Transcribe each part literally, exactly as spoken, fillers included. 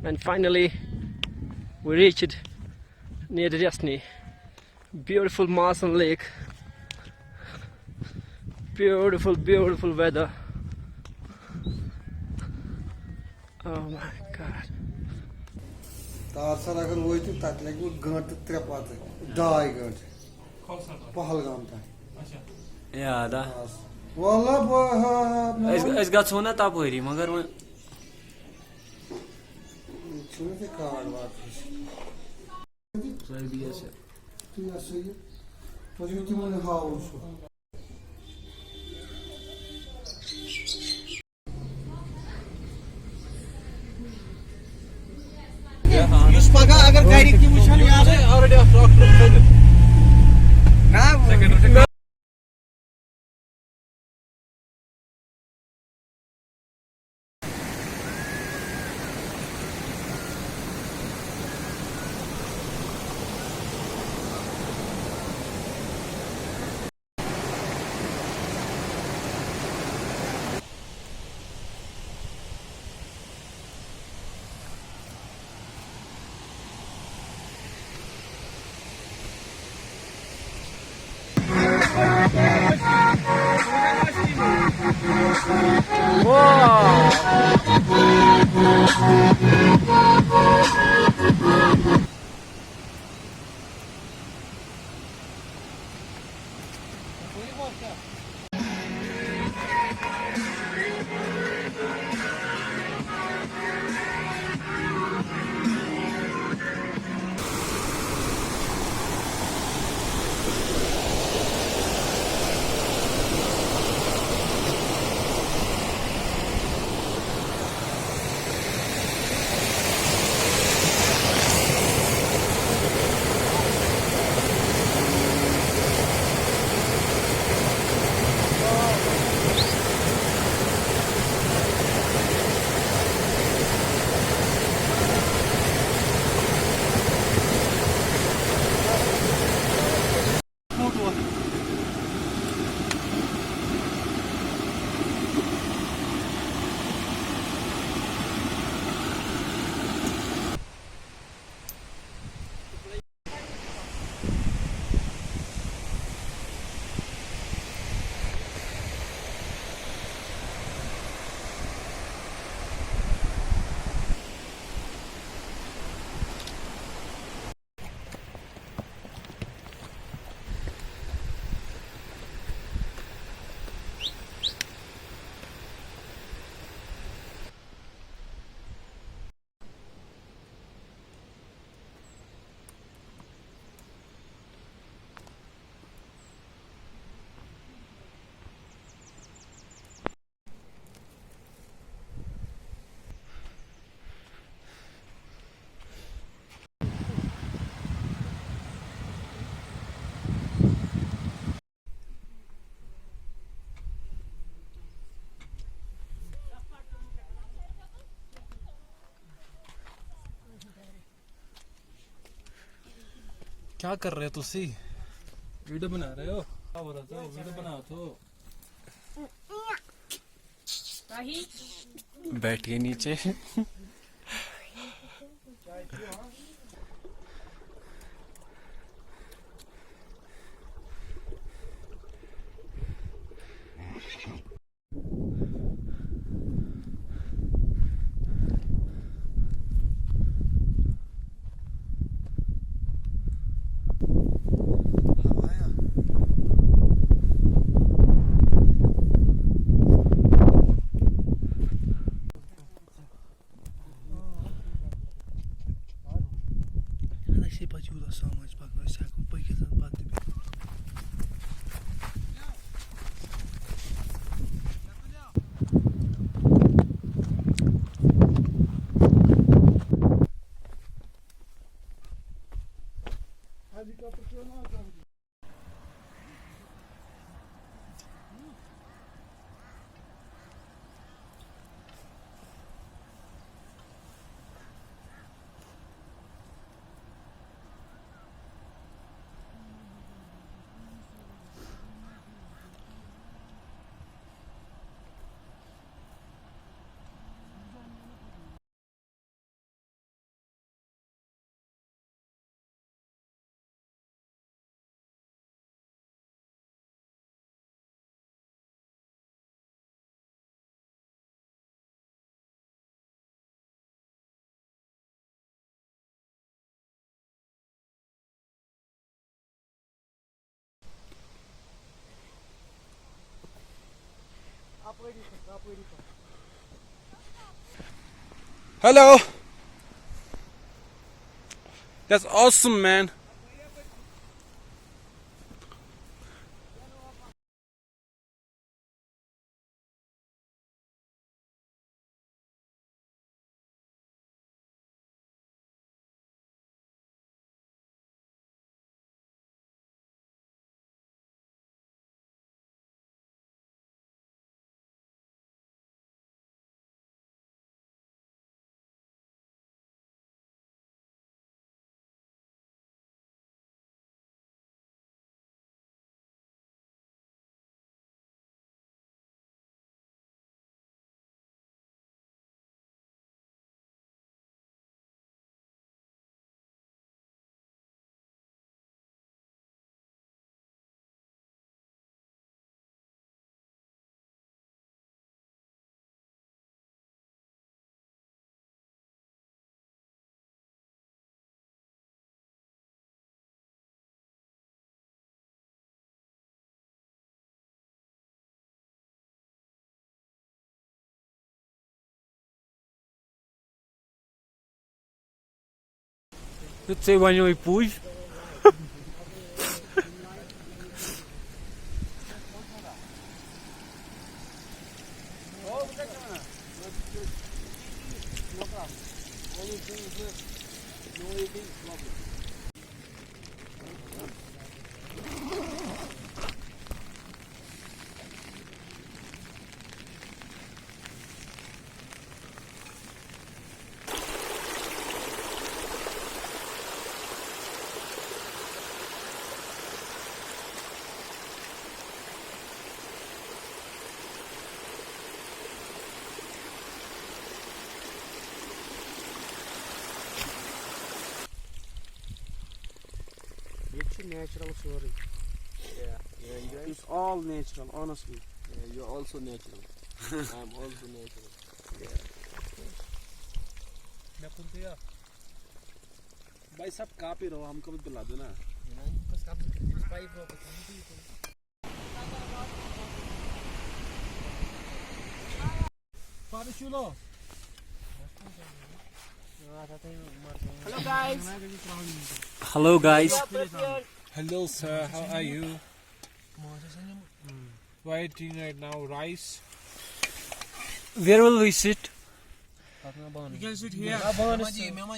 And finally, we reached near the destiny. Beautiful Masan Lake. Beautiful, beautiful weather. Oh my God. تارسر اگر وٲتِو، تَتہِ لَگِوٕ گٲنٛٹہٕ ترٛےٚ پَتہٕ، ڈاے گٲنٛٹہٕ۔ پہلگام تام۔ یاد آ۔ واللہ بہٕ، ہا، ہا، مےٚ أسۍ، ووٚن۔ أسۍ گژھو نہ تَپٲری، مگر وۄنۍ۔ چھُنہٕ تہِ کارڈ واپس۔ تُہۍ ہسا یہِ، تُہۍ یہِ ہاوُن چھُ۔ یُس پگاہ اگر گرِکۍ تہِ وٕچھن، یہِ آسہِ already اکھ ڈاکٹر کھٔنِتھ۔ نہ، کیا کر رہے ہو تسی؟ ویڈیو بنا رہے ہو؟ کیا بول رہا تھا؟ ویڈیو بنا تو۔ بیٹھیے نیچے۔ اَدٕ اَسہِ پَتہٕ یوٗتاہ سامان چھُ پَکناوُن، أسۍ ہٮ۪کو پٔکِتھ پَتہٕ تہِ بیٚیہِ۔ Hello. That's awesome, man. تہٕ ژےٚ وَنیوے پوٚز۔ ییٚتہِ چھُ natural سورُے۔ Yeah, you enjoy? It's all natural, honestly. Yeah, you're also natural. I'm also natural. Yeah. भाई साहब, कहाँ पे रहो? हमको भी बुला दो ना। Hello guys. Hello guys. Hello sir, how are you? We're eating right now rice. Where will we sit? You can sit here.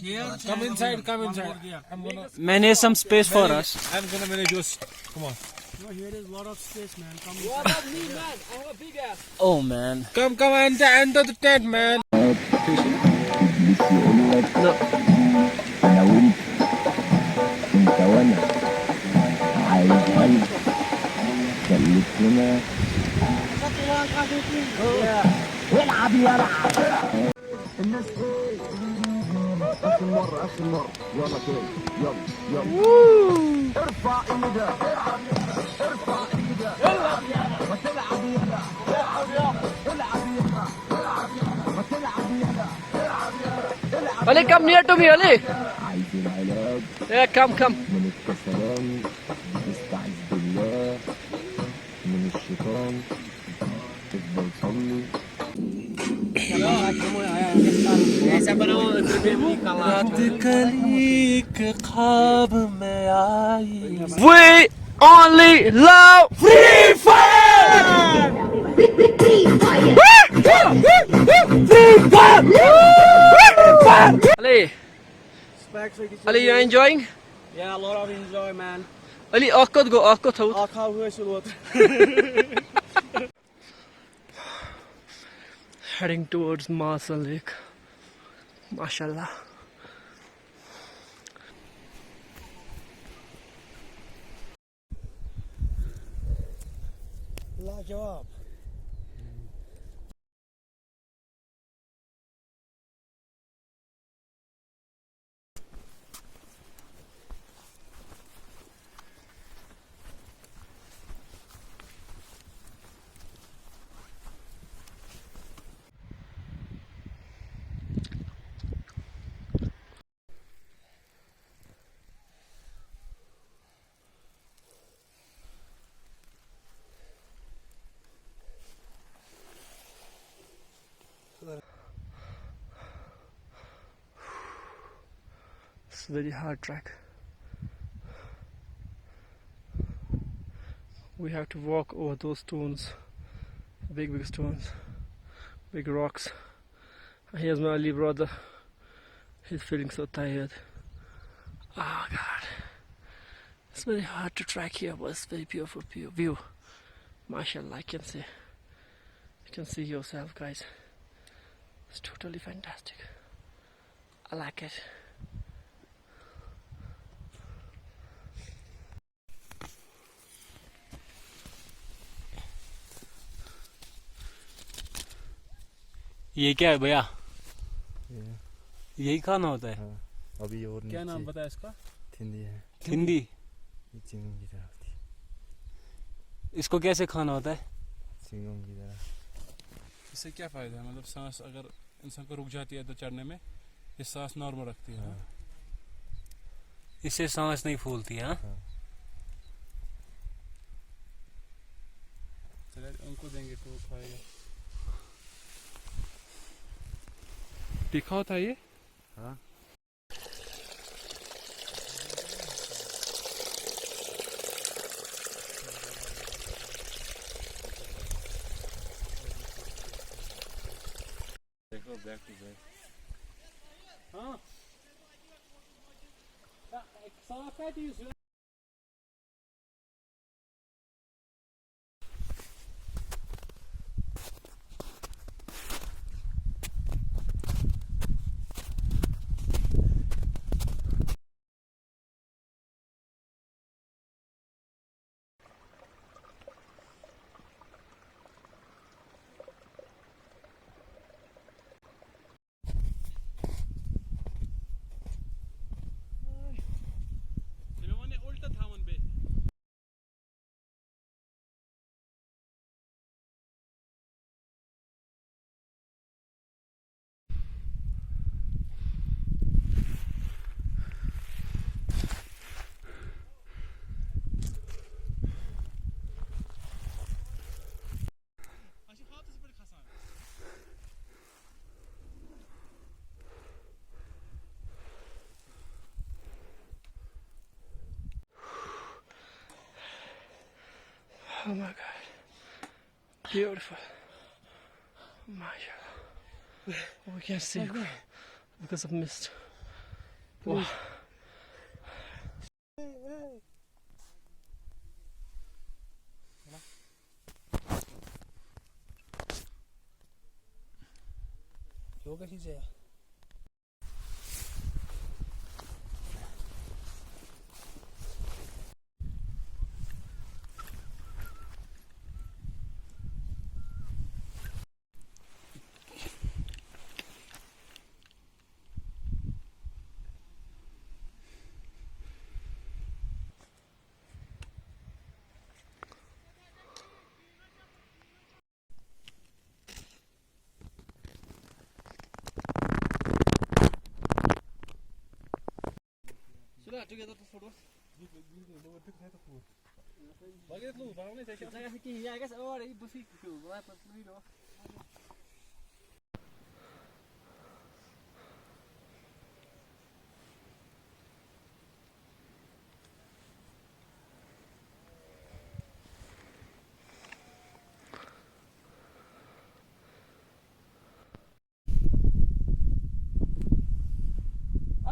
Here. Come inside, come inside. I'm gonna मैंने some space for us. I'm gonna manage yours. Come on. No, here is lot of space, man. Come inside. What about me, man? I have a big ass. Oh man. Come, come, enter, enter the tent, man. الناس ايه؟ اخر مره، اخر مره. يلا كيف؟ يلا، يلا. ارفع ايدك. ارفع ايدك. العب يلا. ما تلعب يلا. العب يلا. العب يلا. العب يلا. ما تلعب يلا. العب يلا. العب يلا. Ali, come near to me, Ali. عايز العلاج. Yeah, come, come. من الكسلان، استعذ بالله من الشيطان. تفضل تصلي. रात कली एक ख्वाब में आई। We only love Free Fire! Free Fire! Ali, Ali, you enjoying? Yeah, a lot of enjoy, man. Ali, اکھ کتھ گوٚو، اکھ کتھ تھوٚوُتھ۔ اکھ ہاو ہٲسِل ووت۔ Heading towards Masa Lake. ماشاء اللہ۔ لاجواب۔ It's a very hard track. We have to walk over those stones, big, big stones, big rocks. Here's my early brother. He's feeling so tired. Oh God. It's very hard to track here, but it's very beautiful view. View. Mashallah, I can see. You can see yourself, guys. It's totally fantastic. I like it. ये क्या है भैया? ये यही खाना होता है? हाँ, अभी और क्या नाम नीचे बताया इसका? थिंदी है। थिंदी? ये चिंगम की तरफ थी। इसको कैसे खाना होता है? चिंगम की तरह। इससे क्या फ़ायदा है? मतलब सांस अगर इंसान को रुक जाती है तो चढ़ने में, ये सांस नॉर्मल रखती है। हाँ। इससे सांस नहीं फूलती है, हाँ? हाँ। चले, उनको देंगे तो वो खाएगा। तीखा होता है ये? हाँ। देखो, back to back। हाँ। एक साथ है तो ये Oh my God. Beautiful. Mashallah. We can see because of mist. Wow.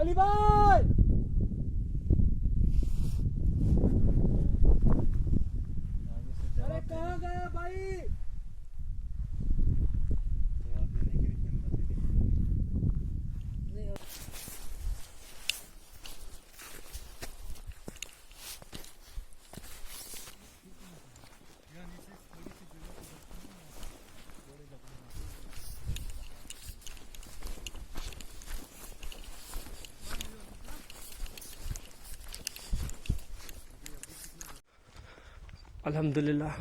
Ali بھائی! ارے کہاں گیا بھائی؟ Alhamdulillah,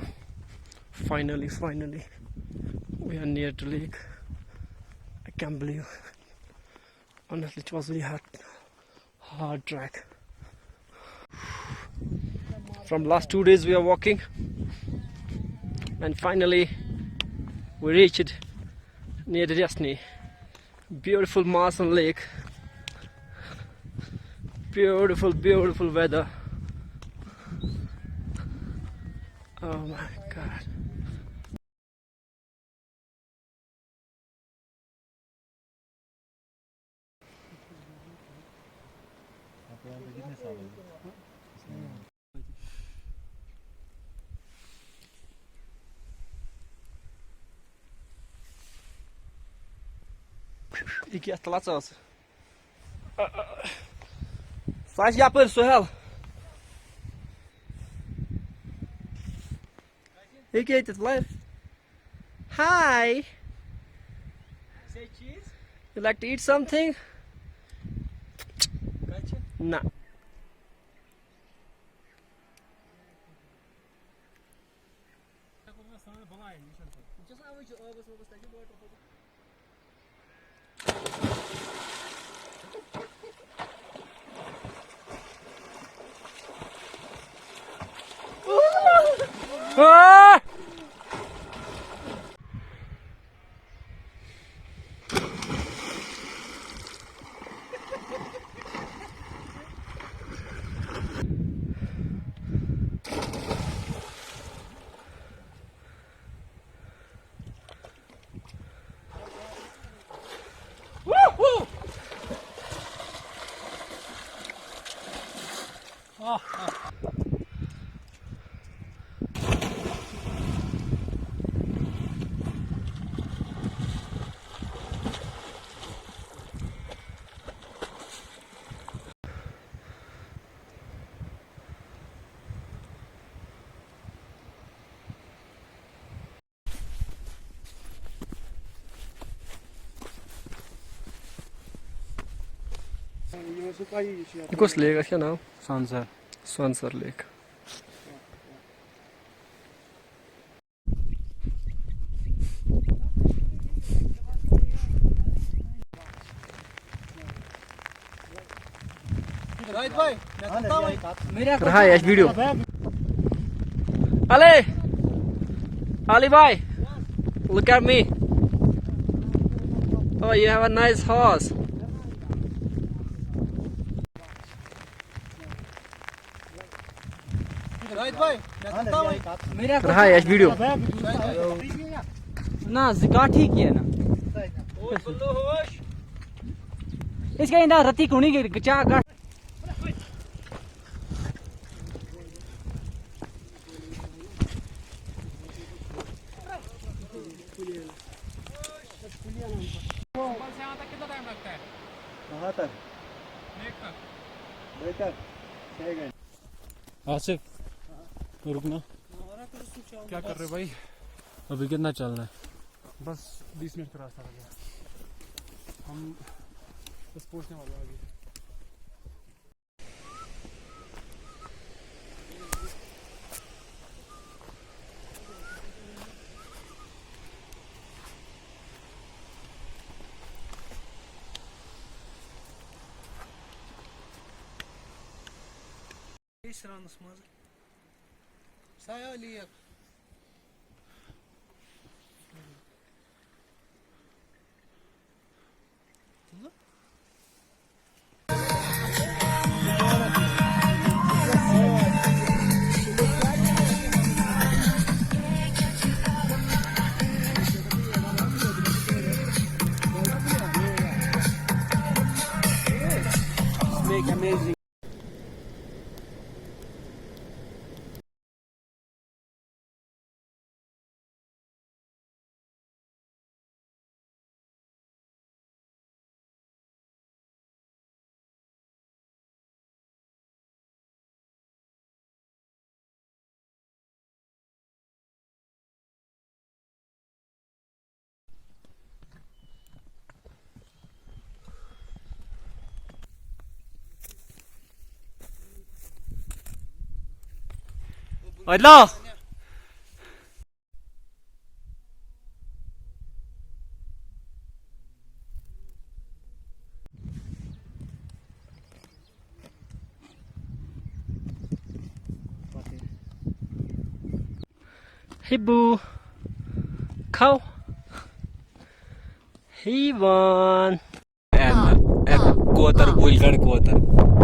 finally, finally, we are near to lake. I can't believe. Honestly, it was really hard, hard track. From last two days we are walking, and finally we reached near the destiny. Beautiful Masan Lake. Beautiful, beautiful weather. Oh my God. یہِ کیٛاہ تلہٕ ژٕ؟ سُہ آسہِ یپٲرۍ سُہیل۔ یہِ کیٛاہ ییٚتٮ۪تھ live? Hi. Say cheese. You like to eat something? Gotcha. نہ۔ یہِ کۄس لیک؟ اَتھ کیٛاہ ناو؟ سونسر۔ سونسر لیک۔ رہا ہے ایش ویڈیو۔ علی، علی بھائی، look at me. Oh, you have a nice horse. رہا ہے ایش ویڈیو۔ نہ، زٕ کاٹھی کینٛہہ نہ۔ أسۍ گٔے نہ رتی کُنی گٔے چا گاٹھ۔ وہاں تک۔ بہتر۔ چھ گھنٹے۔ آصف، رکنا۔ کیا کر رہے بھائی؟ ابھی کتنا چلنا ہے؟ بس بیس منٹ کا راستہ لگا۔ ہم بس پہنچنے والے ہیں ابھی۔ بیٚیہِ سرٛانَس منٛز سایہ لیک۔ عادلہ۔ ہِبو، کھو۔ ہی وان۔ اے نہ، اے کوتر، بُلۍ گڑھ کوتر۔